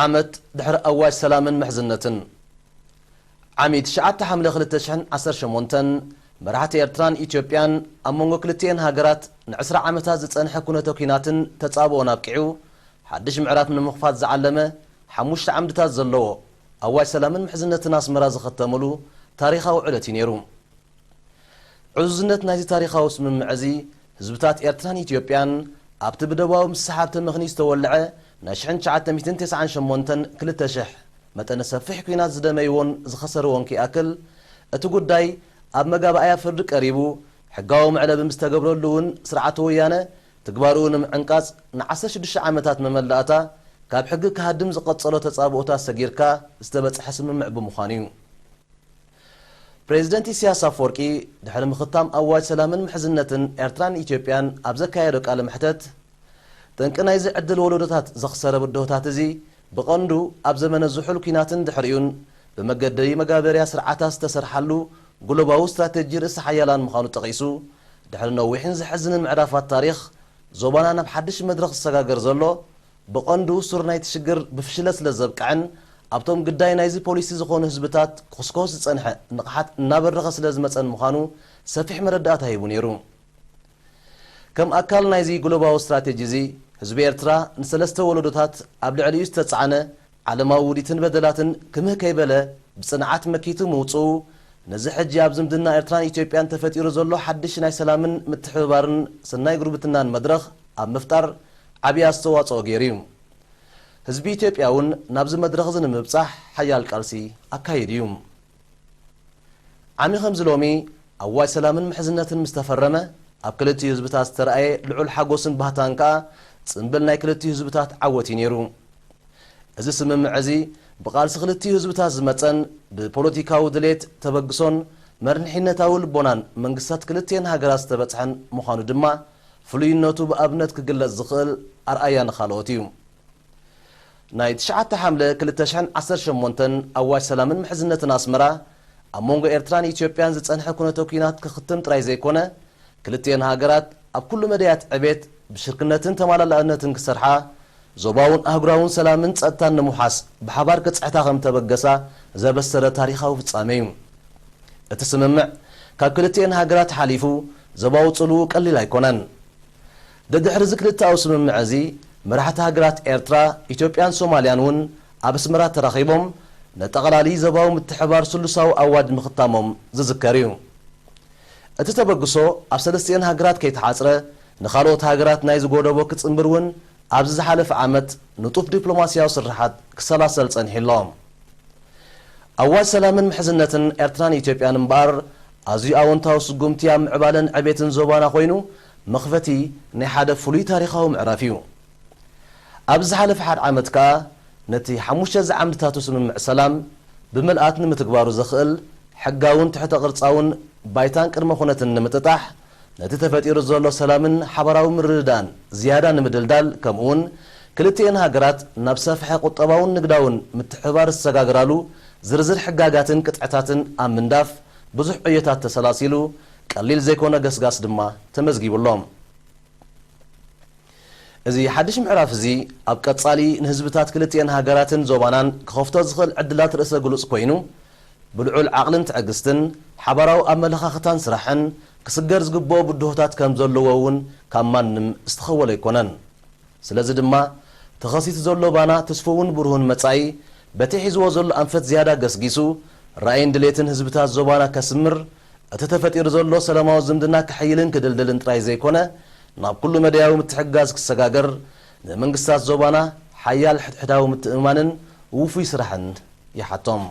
ዓመት ድሕሪ ኣዋጅ ሰላምን ምሕዝነትን። ዓሚ ትሽዓተ ሓምለ ክልተ ሽሕን ዓሰርተ ሸሞንተን፣ መራሕቲ ኤርትራን ኢትዮጵያን ኣብ መንጎ ክልቲኤን ሃገራት ንዕስራ ዓመታት ዝጸንሐ ኩነተ ኲናትን ተጻብኦን ኣብቂዑ፣ ሓድሽ ምዕራፍ ንምኽፋት ዝዓለመ ሓሙሽተ ዓምድታት ዘለዎ ኣዋጅ ሰላምን ምሕዝነትን ኣስመራ ዝኸተምሉ ታሪኻዊ ዕለት እዩ ነይሩ። ዕዙዝነት ናይዚ ታሪኻዊ ስምምዕ እዚ፣ ህዝብታት ኤርትራን ኢትዮጵያን ኣብቲ ብደቡባዊ ምስሓብ ተመኽንዩ ዝተወልዐ ናይ ሽሕን ትሽዓተ ሚእትን ተስዓን ሸሞንተን ክልተ ሽሕ መጠነ ሰፊሕ ኲናት ዝደመይዎን ዝኸሰርዎን ከይኣክል፣ እቲ ጉዳይ ኣብ መጋባእያ ፍርዲ ቀሪቡ፣ ሕጋዊ መዕለቢ ምስ ተገብረሉ እውን፣ ስርዓት ወያነ ትግባርኡ ንምዕንቃጽ ንዓሰርተ ሽዱሽተ ዓመታት መመላእታ ካብ ሕጊ ክሃድም ዝቐጸሎ ተጻብኦታት ሰጊርካ ዝተበጽሐ ስምምዕ ብምዃኑ እዩ። ፕሬዚደንት ኢሳያስ ኣፈወርቂ ድሕሪ ምኽታም ኣዋጅ ሰላምን ምሕዝነትን ኤርትራን ኢትዮጵያን ኣብ ዘካየዶ ቃለ መሕተት፣ ጠንቂ ናይዚ ዕድል ወለዶታት ዘኽሰረ ብድሆታት እዚ ብቐንዱ ኣብ ዘመነ ዝሑል ኲናትን ድሕሪኡን ብመገዲ መጋበርያ ስርዓታት ዝተሰርሓሉ ግሎባዊ ስትራቴጂ ርእሰ ሓያላን ምዃኑ ጠቒሱ፣ ድሕሪ ነዊሕን ዘሕዝንን ምዕራፋት ታሪኽ፣ ዞባና ናብ ሓድሽ መድረኽ ዝሰጋገር ዘሎ፣ ብቐንዱ ሱር ናይቲ ሽግር ብፍሽለት ስለ ዘብቅዐን፣ ኣብቶም ግዳይ ናይዚ ፖሊሲ ዝኾኑ ህዝብታት ክኹስኮስ ዝጸንሐ ንቕሓት እናበረኸ ስለ ዝመጸን ምዃኑ ሰፊሕ መረዳእታ ሂቡ ነይሩ። ከም ኣካል ናይዚ ግሎባዊ ስትራቴጂ እዚ፣ ህዝቢ ኤርትራ ንሰለስተ ወለዶታት ኣብ ልዕሊኡ ዝተጻዕነ ዓለማዊ ውዲትን በደላትን ክምህ ከይበለ ብጽንዓት መኪቱ ምውጽኡ፣ ነዚ ሕጂ ኣብ ዝምድና ኤርትራን ኢትዮጵያን ተፈጢሩ ዘሎ ሓድሽ ናይ ሰላምን ምትሕብባርን ሰናይ ጉርብትናን መድረኽ ኣብ ምፍጣር ዓቢ ኣስተዋጽኦ ገይሩ እዩ። ህዝቢ ኢትዮጵያ እውን ናብዚ መድረኽ እዚ ንምብጻሕ ሓያል ቃልሲ ኣካይዱ እዩ። ዓሚ ከምዚ ሎሚ ኣዋጅ ሰላምን ምሕዝነትን ምስ ተፈረመ፣ ኣብ ክልቲኡ ህዝብታት ዝተረኣየ ልዑል ሓጎስን ባህታን ከኣ ጽምብል ናይ ክልቲኡ ህዝብታት ዓወት እዩ ነይሩ። እዚ ስምምዕ እዚ ብቓልሲ ክልቲኡ ህዝብታት ዝመጸን ብፖለቲካዊ ድሌት፣ ተበግሶን መርንሒነታዊ ልቦናን መንግስታት ክልቲኤን ሃገራት ዝተበጽሐን ምዃኑ ድማ ፍሉይነቱ ብኣብነት ክግለጽ ዝኽእል ኣርኣያ ንኻልኦት እዩ። ናይ ትሽዓተ ሓምለ ክልተ ሽሕን ዓሰርተ ሸሞንተን ኣዋጅ ሰላምን ምሕዝነትን ኣስመራ ኣብ መንጎ ኤርትራን ኢትዮጵያን ዝጸንሐ ኩነተ ኲናት ክኽትም ጥራይ ዘይኮነ፣ ክልቲኤን ሃገራት ኣብ ኩሉ መዳያት ዕቤት ብሽርክነትን ተማላላእነትን ክሰርሓ፣ ዞባውን ኣህጉራውን ሰላምን ጸጥታን ንምውሓስ ብሓባር ክጽዕታ ከም ተበገሳ ዘበሰረ ታሪኻዊ ፍጻሜ እዩ። እቲ ስምምዕ ካብ ክልቲኤን ሃገራት ሓሊፉ ዞባዊ ጽልኡ ቀሊል ኣይኮነን። ደድሕሪ እዚ ክልተኣዊ ስምምዕ እዚ፣ መራሕቲ ሃገራት ኤርትራ፣ ኢትዮጵያን ሶማልያን እውን ኣብ ኣስመራ ተራኺቦም፣ ነጠቓላሊ ዞባዊ ምትሕብባር ስሉሳዊ ኣዋጅ ምኽታሞም ዝዝከር እዩ። እቲ ተበግሶ ኣብ ሰለስቲኤን ሃገራት ከይተሓጽረ፣ ንኻልኦት ሃገራት ናይዚ ጎደቦ ክጽንብር እውን ኣብዚ ዝሓለፈ ዓመት ንጡፍ ዲፕሎማስያዊ ስርሓት ክሰላሰል ጸኒሑ ኣሎ። ኣዋጅ ሰላምን ምሕዝነትን ኤርትራን ኢትዮጵያን እምበኣር፣ ኣዝዩ ኣወንታዊ ስጉምቲ ኣብ ምዕባለን ዕቤትን ዞባና ኮይኑ፣ መኽፈቲ ናይ ሓደ ፍሉይ ታሪኻዊ ምዕራፍ እዩ። ኣብዚ ዝሓለፈ ሓደ ዓመት ከኣ፣ ነቲ ሓሙሽተ ዝዓምድታቱ ስምምዕ ሰላም ብምልኣት ንምትግባሩ ዘኽእል ሕጋውን ትሕተ ቅርጻውን ባይታን ቅድመ ኩነትን ንምጥጣሕ፣ ነቲ ተፈጢሩ ዘሎ ሰላምን ሓባራዊ ምርድዳእን ዝያዳ ንምድልዳል፣ ከምኡውን ክልቲኤን ሃገራት ናብ ሰፍሐ ቁጠባውን ንግዳውን ምትሕብባር ዝሰጋግራሉ ዝርዝር ሕጋጋትን ቅጥዕታትን ኣብ ምንዳፍ ብዙሕ ዕዮታት ተሰላሲሉ፣ ቀሊል ዘይኮነ ገስጋስ ድማ ተመዝጊቡ ኣሎ። እዚ ሓድሽ ምዕራፍ እዚ ኣብ ቀጻሊ ንህዝብታት ክልቲኤን ሃገራትን ዞባናን ክኸፍቶ ዝኽእል ዕድላት ርእሰ ግሉጽ ኮይኑ፣ ብልዑል ዓቕልን ትዕግስትን ሓባራዊ ኣመለኻኽታን ስራሕን ክስገር ዝግብኦ ብድሆታት ከም ዘለዎ እውን ካብ ማንም ዝተኸወለ ኣይኮነን። ስለዚ ድማ ተኸሲቱ ዘሎ ባና ትስፉውን ብሩህን መጻኢ በቲ ሒዝዎ ዘሎ ኣንፈት ዝያዳ ገስጊሱ ራእይን ድሌትን ህዝብታት ዞባና ከስምር፣ እቲ ተፈጢሩ ዘሎ ሰላማዊ ዝምድና ክሕይልን ክድልድልን ጥራይ ዘይኮነ፣ ናብ ኩሉ መዳያዊ ምትሕግጋዝ ክሰጋገር፣ ንመንግስታት ዞባና ሓያል ሕድሕዳዊ ምትእምማንን ውፉይ ስራሕን ይሓቶም።